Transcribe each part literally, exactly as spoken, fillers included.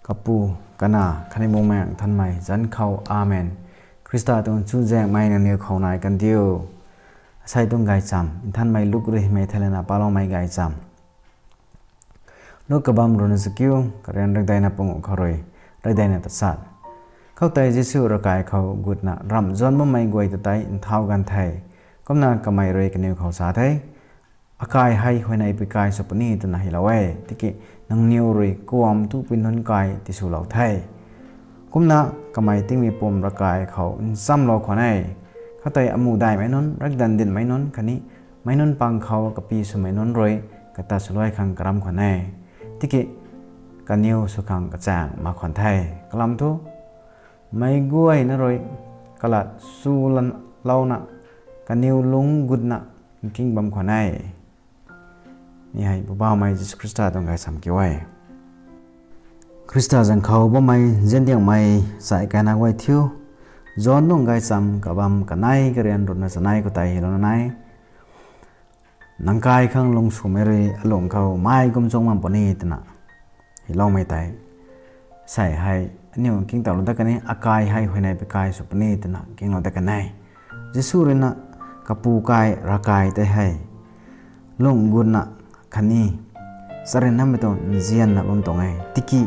Kapu, Kanac khatni Bumaengh Nthanmei zanc khou, Amen. Khrista tuang chuzaenghmei nangniw khou nai kandiu. Asei tuang gaychamv Nthanmei Luk rui hymei theilayna paloumei gaychamv. Luk kabamv ruhna chakiu, karian rikdeina panguh khou rui rikdeina tachat. Khoutei Jisu ravkai khou gutna ramh zuanc bammei guay ta tei nthau ganv the. Kumna kamei rui kaniw khou sa the, Akai hei huayney pui kai sw puni twna hylou e, tiki nangniw rui kuam tu pui nunc kai tiswlou the. Kumna kamei tingmei pum ravkai khou nchamlou khwan e. Khoutei amuh daihmei nunc, rakdanv dinhmei nunc khatni meic nunc pang khou kapi swmei nunc rui kata swluai khang karam khwan e. Tiki kaniw sw khang kachaeng mak khwan the. Kalam thu, meic guayna rui kalat swlouna kaniw lungc gutna nking bam khwan e. Mi hei Poubauhmei Jisu Khrista tuang gaychamv kiu e. Khrista zanc khou bammei nziandiangmei sai kaina guay thiu, John tuang gaychamv kabamv kanei karian ruhna chanei khoutei hylouna nai. Nang kai khang lung swmei rui alung khou mei kum chung bam puni twna hyloumei tei, sei hei aniw nkingtawlou dat kan e, akai hei huayney pui kai sw puni twna nkinglou dat kan e. Jisu ruina, Kapu kai, ravkai tei hei lung gutna khatni charynmei tuang nzianna bam tuang e, tiki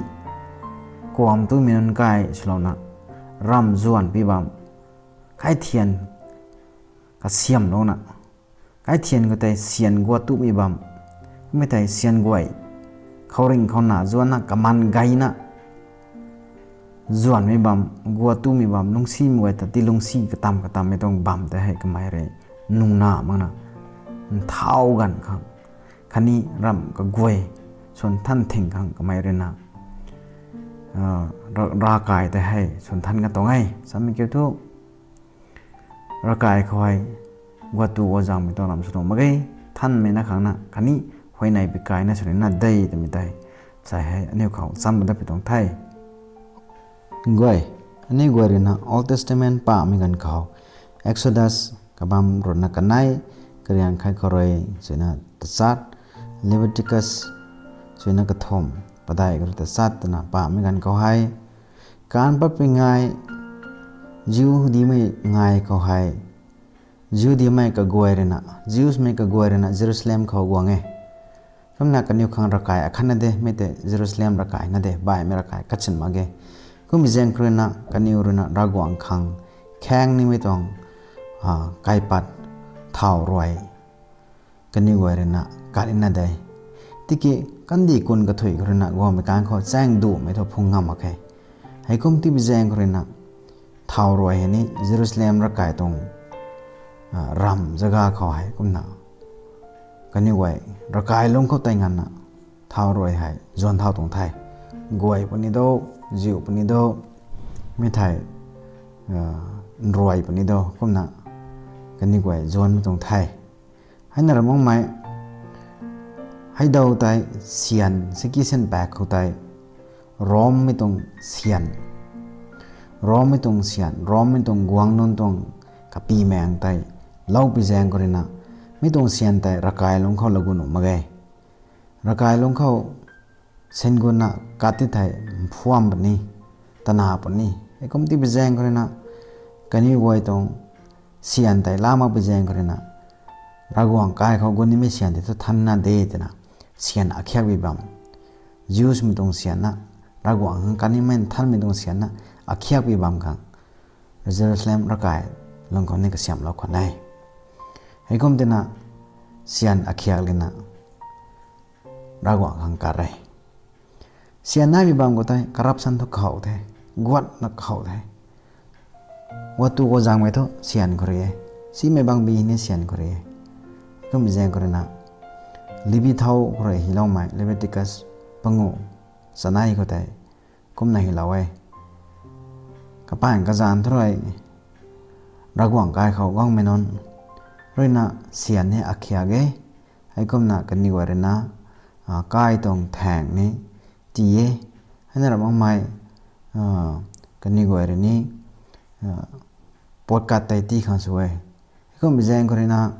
kuam tumei nunc kai swlouna ramh zuanc pui bam, kaithian kasiamhlouna, kaithian khoutei syan guat tumei bam, mi tei syan guay khouringh khou na zuanna kaman gayna zuanmei bam, guat tumei bam, lungcsimei guay ta ti lungcsi katam katammei tuang bam tei hei kamei rui nungna makna nthau ganv khang khatni ramh kaguay swn than thing khang kamei ruina ravkai tei hei swn than kan tuang e. Samei kiu thu, ravkai khou hei guat tu guat zaengmei tuang lam sw tuang mak ge, thanmei na khang na khatni huayney pui kai na swna de twmei tei, sei hei aniw khou cham dat pui tuang the. Guay, aniw guay ruina Old Testament pamei ganv khou, Exodus kabamv ruhna kanei karian khat khou rui swna tachat, Leviticus swna kathumh padeih khou rui tachat twna pamei ganv khou hei, kaanv patpui ngai, Jihudimei ngai khou hei, Jihudimei kaguay ruina, Jewsmei kaguay ruina Jerusalem khou guang e. Kumna kaniw khang ravkai akhatna de, mi tei Jerusalem ravkai na de, baihmei ravkai kachin mak ge. Kummei zaeng khou ruina kaniw ruina Ravguangc khang khaeng nimei tuang kaipat thau ruai kaniw guay ruina kat nina de. Tiki kandih kun kathuic khou ruina guangmei kan khou chaeng dumei thu phung ngam mak khe. Heikum tipui zaeng khou ruina thau ruai hei ni Jerusalem ravkai tuang ramh zaga khou hei kumna kaniw guay ravkai lungc khou tei nganvna thau ruai hei zuan thau tuang the. Guay puni do, ziu puni do, mi thei nruai puni do, kumna kaniw guay zuanmei tuang the. Heina ra makmei, hei daw tei syan, siki syan pak khou tei, Rommei tuang syan, Rommei tuang syan, Rommei tuang guang nunc tuang kapy maeng tei loupui zaeng khou ruina, mi tuang syan tei ravkai lungc khou lagun nuh mak ge. Ravkai lungc khou syan gutna kat ti thei mphuam puni, tana puni. Heikum tipui zaeng khou ruina, kaniw guay tuang syan tei la makpui zaeng khou ruina, Ravguangc kai khou gut nimei syan tei thu thanna de twna, syan akhiakpui bam, Jewsmei tuang syan na, Ravguangc khang kat nimei nthanmei tuang syan na akhiakpui bam khang Jerusalem ravkai lungc khou ni kasiamhlou khwan e. Heikum tina syan akhiak lina Ravguangc khang kat e. Syan naimei bam khou tei corruption thu khou the, guatna khou the. Guat tu guat zaengmei thu syan khou rui e. Simei bangbi ni syan khou rui e. Kummei zaeng khou ruina, Levi thau khou rui hyloumei Leviticus panguh chanei khou tei kumna hylou e. Kapaengc kazanc thu rui Ravguangc kai khou guangmei nunc ruina syan ni akhiak e. Heikumna kaniw guay ruina kai tuang thaeng ni tii e. Heina ra makmei, kaniw guay rui ni potkat tei tii khang sw e. Heikummei zaeng khou ruina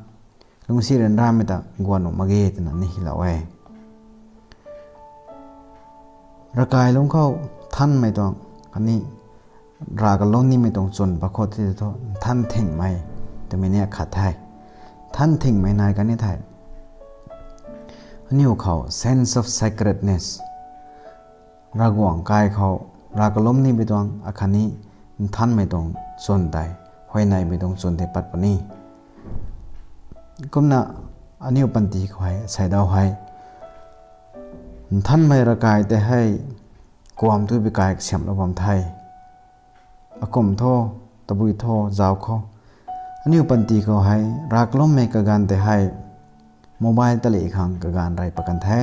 lungcsi ryanramei ta guan nuh mak ge twna ni hylou e. Ravkai lungc khou nthanmei tuang khatni rav kalum nimei tuang chwn pat khou the thu nthan thingmei twmei ni akhat the. Nthan thingmei nai kan ni thei aniu khou sense of sacredness, Ravguangc kai khou rav kalum nimei tuang akhatni nthanmei tuang chwn tei huayneymei tuang chwn tei pat puni. Kumna aniu panty khou hei seidau hei nthanmei ravkai tei hei kuam tubui kai kasiamhlou bam the. Akum tho, tabui tho zauc khou aniu panty khou hei rav kalummei kaganv tei hei mobile tali khang kaganv rey pat kan the.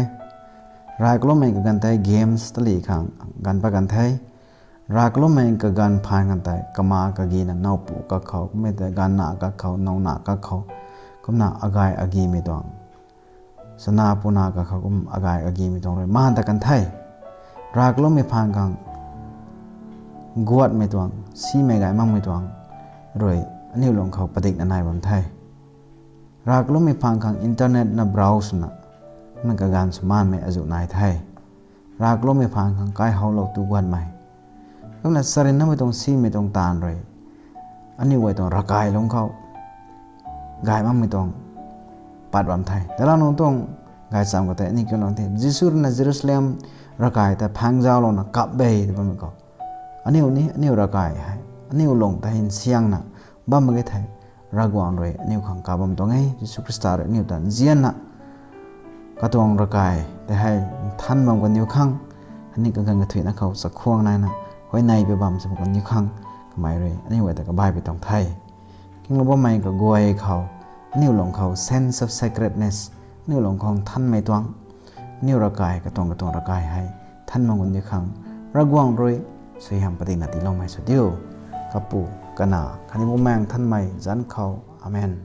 Rav kalummei kaganv tei games tali khang ganv pat kan the. Rav kalummei kaganv phaan kan tei kama kagina nowpu kakhou, kummei tei ganvna kakhou, nowna kakhou, kumna agay agimei tuang, chana puna kakhou kum agay agimei tuang rui maan ta kan the. Rav kalummei phaan khang guatmei tuang, simei gay makmei tuang rui aniu lung khou padikna nai bam the. Rav kalummei phaan khang internet na browse swna, kumna kaganv sw maanmei azuh nai the. Rav kalummei phaan khang kaihowlou tu guatmei, kumna charynmei tuang simei tuang taanv rui aniu guay tuang ravkai lung khou gay makmei tuang pat bam the. Tei la nunc tuang gaychamv khou tei aniu kiu lung the, Jisu rui na Jerusalem ravkai ta phaengzaulouna kap e tw bammei khou, aniu ni aniu ravkai hei aniu lung tei nsiangna bam mak ge thei, Ravguangc rui aniu khang kap bam tuang e. Jisu Khrista rui aniu ta nzianna katuang ravkai tei hei nthan bam kaniw khang, aniu kaganv kathuicna khou chakhwang naina huayney pui bam sw bam kaniw khang, kamei rui aniu guay ta kabaipui tuang the. Kinglou bammei kaguay khou, aniu lung khou sense of sacredness, aniu lung khou nthanmei tuang, aniu ravkai katuang katuang ravkai hei nthan bam kaniw khang, Ravguangc rui suaihiam padikna tiiloumei sw diu. Kapu, Kanac khatni Bumaengh Nthanmei zanc khou. Amen.